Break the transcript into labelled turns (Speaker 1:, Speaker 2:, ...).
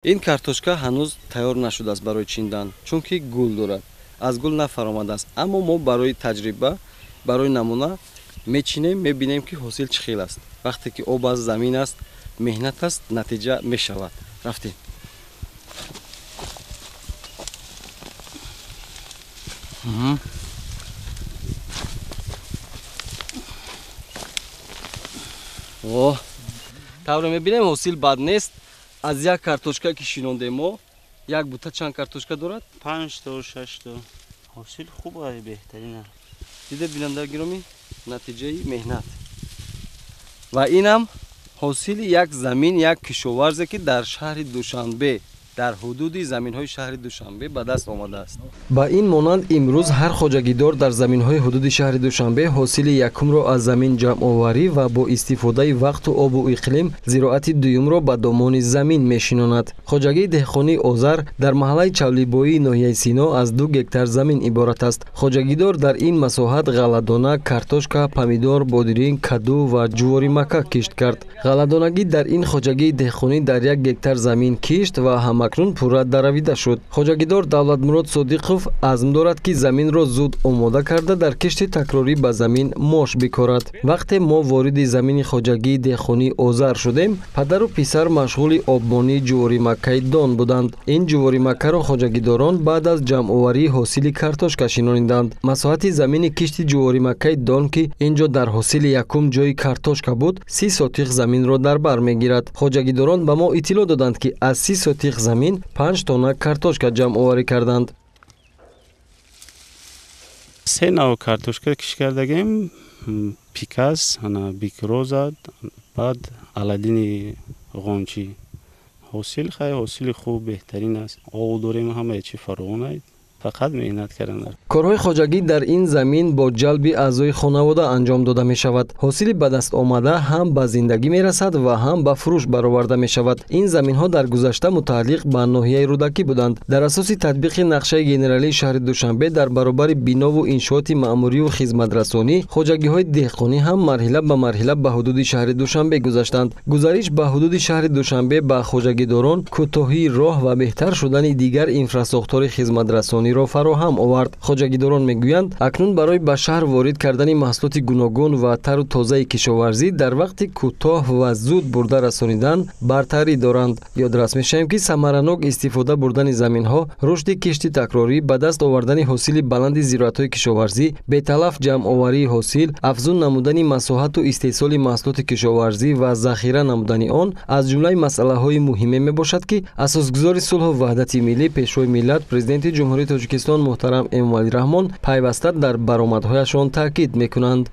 Speaker 1: Ин картошка ҳанӯз тайёр нашудааст барои чиндан, чунки гул дорад, аз гул нафаромадааст. Аммо мо барои таҷриба, барои намуна мечинем, мебинем ки ҳосил чӣ хел аст. Вақте ки об аст, замин аст, меҳнат аст, натиҷа мешавад. Рафтем. О, тавре мебинем, ҳосил бад нест. Аз як картошка ки шинондем мо, як бута чанд картошка дорад?
Speaker 2: 5 то 6 то. Ҳосил хуб аст, беҳтарин аст.
Speaker 1: Дида бинандаи гиромӣ, натиҷаи меҳнат. Ва инам ҳосили як замин, як кишоварзе ки дар шаҳри Душанбе, дар ҳудуди заминҳои шаҳри Душанбе ба даст омадааст. Ба ин монанд имрӯз ҳар хоҷагидор дар заминҳои ҳудуди шаҳри Душанбе ҳосили якумро аз замин ҷамъоварӣ ва бо истифодаи вақту обу иқлим зироати дуюмро ба домони замин мешинонад. Хоҷагии деҳқонии Озар дар маҳаллаи Чавлибоии ноҳияи Сино аз 2 гектар замин иборат аст. Хоҷагидор дар ин масоҳат ғалладона, картошка, помидор, бодиринг, каду ва ҷуворимакка кишт кард. Ғалладонагӣ дар ин хоҷагии деҳқонӣ дар 1 гектар замин кишт ва ҳамакнун пурра даравида шуд. Хоҷагидор Давлатмурод Содиқов азм дорад, ки заминро зуд омода карда дар кишти такрорӣ ба замин мош бикорад. Вақте мо вориди замини хоҷагии деҳқонии Озар шудем, падару писар машғули обмонии ҷуворимаккаи дон буданд. Ин ҷуворимаккаро хоҷагидорон баъд аз ҷамъоварии ҳосили картошка шинониданд. Масоҳати замини кишти ҷуворимаккаи дон, ки ин ҷо дар ҳосили якум ҷои картошка буд, 30 сотих заминро дар бар мегирад. Хоҷагидорон ба мо иттилоъ доданд, ки аз 30 сотих замин 5 тонна картошка ҷамъоварӣ карданд.
Speaker 2: 3 нав картошка кишт кардагем: пикас, бикроза, баъд Аладдини ғончӣ. Ҳосил хай, ҳосили хуб, беҳтарин аст. Об дорем, ҳамаи чи фаровон аст. Фақат меҳнат кардан.
Speaker 1: Корҳои хоҷагӣ дар ин замин бо ҷалби аъзои хонавода анҷом дода мешавад. Ҳосили ба даст омада ҳам ба зиндагӣ мерасад ва ҳам ба фурӯш бароварда мешавад. Ин заминҳо дар гузашта мутааллиқ ба ноҳияи Рӯдакӣ буданд. Дар асоси татбиқи нақшаи генералии шаҳри Душанбе дар баробари бинову иншооти маъмурию хизматрасонӣ, хоҷагиҳои деҳқонӣ ҳам марҳила ба марҳила ба ҳудуди шаҳри Душанбе гузаштанд. Гузариш ба ҳудуди шаҳри Душанбе ба хоҷагидорон кӯтоҳии роҳ ва беҳтар шудани дигар инфрасохтори хизматрасонӣ ро фароҳам овард. Хоҷагидорон мегӯянд, акнун барои ба шаҳр ворид кардани маҳсулоти гуногун ва тару тозаи кишоварзӣ дар вақти кӯтоҳ ва зуд бурда расонидан бартарӣ доранд. Ёдрас мешавем, ки самаранок истифода бурдани заминҳо, рушди кишти такрорӣ, ба даст овардани ҳосили баланди зироатҳои кишоварзӣ, беталаф ҷамъоварии ҳосил, афзун намудани масоҳату истеҳсоли маҳсулоти кишоварзӣ ва захира намудани он аз ҷумлаи масъалаҳои муҳиме мебошад, ки асосгузори сулҳу ваҳдати миллӣ, пешвои миллат, президенти Ҷумҳурии Тоҷикистон муҳтарам Эмомалӣ Раҳмон пайваста дар баромадҳояшон таъкид мекунанд.